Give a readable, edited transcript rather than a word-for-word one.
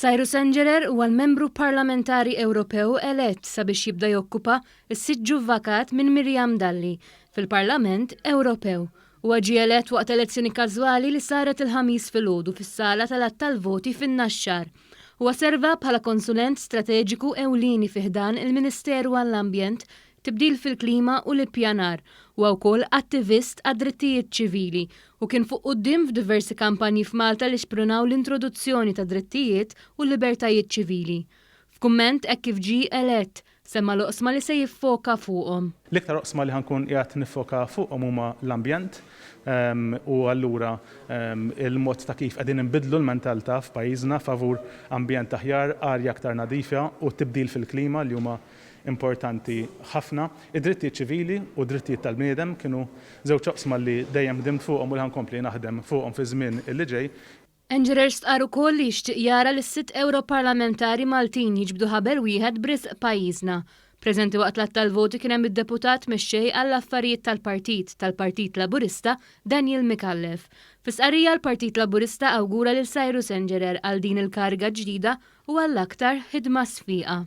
Cyrus Engerer huwa l-Membru Parlamentari Ewropew elett sabiex jibda jokkupa s-siġġu vakat minn Miriam Dalli fil-Parlament Ewropew. Huwa ġie elett waqt elezzjoni każwali li saret il-Ħamis filgħodu fis-sala tal-għadd tal-voti fin-Naxxar. Huwa serva bħala konsulent strateġiku ewlieni fi ħdan il-Ministeru għall-Ambjent, Tibdil fil-Klima u l-Ippjanar. Huwa wkoll attivist għad-drittijiet ċivili u kien fuq quddiem f'diversi kampanji f'Malta li xprunaw l-introduzzjoni ta' drittijiet u libertajiet ċivili. F'kumment hekk kif ġie elett, semma l-oqsma li se jiffoka fuqhom. L-iktar oqsma li ħa nkun qiegħed niffoka fuqhom huma l-ambjent u allura il-mod ta' kif qegħdin inbiddlu l-mentaltà f'pajjiżna favur ambjent aħjar, arja aktar nadifa u tibdil fil-klima li huma importanti ħafna. Id-drittijiet ċivili u d-drittijiet tal-bniedem kienu żewġ oqsma li dejjem ħdimt fuqhom u li ħa nkompli naħdem fuqhom fiż-żmien li ġej. Engerer stqarr ukoll li jixtieq jara li s-sitt Ewroparlamentari Maltin jiġbdu ħabel wieħed b'risq pajjiżna. Preżenti waqt l-għadd tal-voti kien hemm id-Deputat Mexxej għall-Affarijiet tal-Partit tal-Partit Laburista Daniel Micallef. Fi stqarrija l-Partit Laburista awgura lil Cyrus Engerer għal din il-kariga ġdida u għall-aktar ħidma sfiqa.